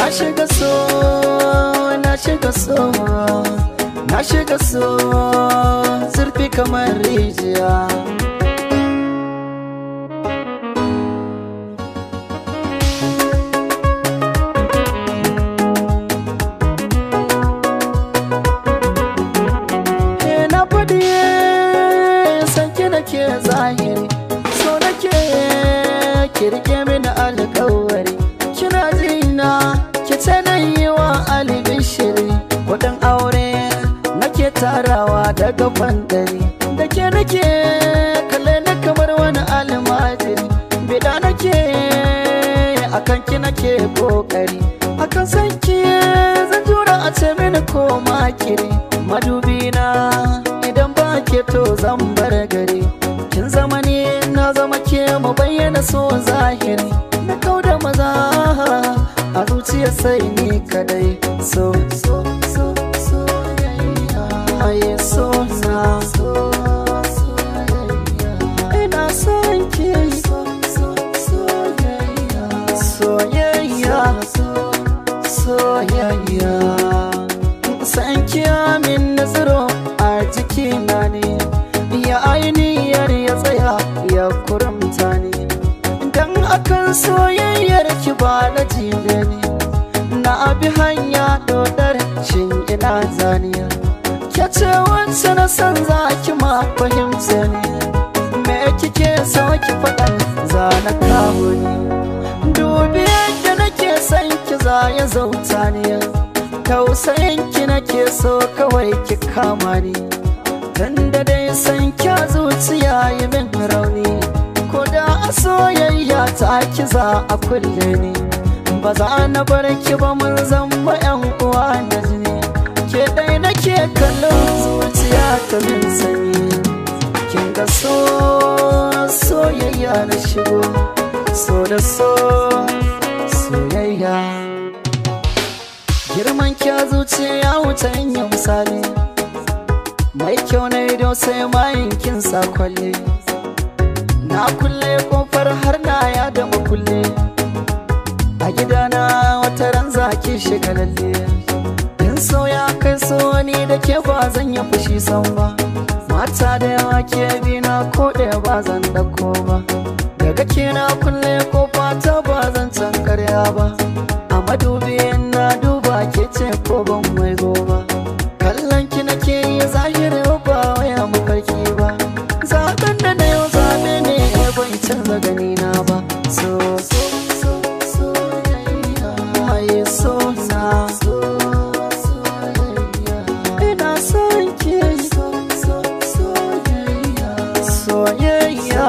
Na shiga so, na shiga so, na shiga so, zurfi kamar rijiya. Na faɗi sanki nake zahiri, so nake ki rike mini alƙawari. Kina jina ki ce na yi wa albishiri, kuɗin aure nake tarawa daga fandari. Da ke nake kalle ni kamar wani almajiri, bida nake akan ki nake kokari. Akan sanki zan jura a ce mini ko makiri. Madubi na idan ba ke to zan bar gari. Kin zama ni na zama ke, mu bayyana so zahiri. Na kauda maza a zuciya sai ni kadai. So so so soyayya, aye so na so soyayya, ina son ki. So so soyayya, soyayya, soyayya. San ki amin nazaro a jikina ne, ya ainihiyar ya tsaya ya kuramta ne. Dan akan soyayyar ki ba na jibe ne, na abi hanya dodar shin ina zaniya. Ke ce wacce na san za ki ma fahimta ne, me kike so ki faɗa za na kawo ni. Dubi yadda nake son ki za ya zauta ne, tausayin ki nake so kawai ki kama ni. Tunda dai san kya zuciya yi min rauni, ko da a soyayya ta ki za a kulle ni. Ba za na bar ki ba, mun zama yan uwa da jini. Ke dai nake kallon zuciya ta min sanyi. Kin ga so soyayya na shigo, so da so soyayya. Girman kya zuciya ya wuce in yi misali, mai kyau na ido sai mayin kin sa kwalle. Na kulle kofar har na ya da makulle, a gidana wata ran zaki shiga lalle. In so ya kai so ni da ke ba zan yi fushi san ba. Mata da yawa ke bi na ko ɗaya ba zan ɗauko ba. Daga ke na kulle kofa ta ba zan can karya ba. A madubi na duba ke ce ko ban mai ba. Kallon ki nake yi zahiri ba waya mafarki ba. Zaben da na yau zabe ne bai canza gani na ba. So so so soyayya, aye so na so soyayya, ina son ki. So so soyayya, soyayya,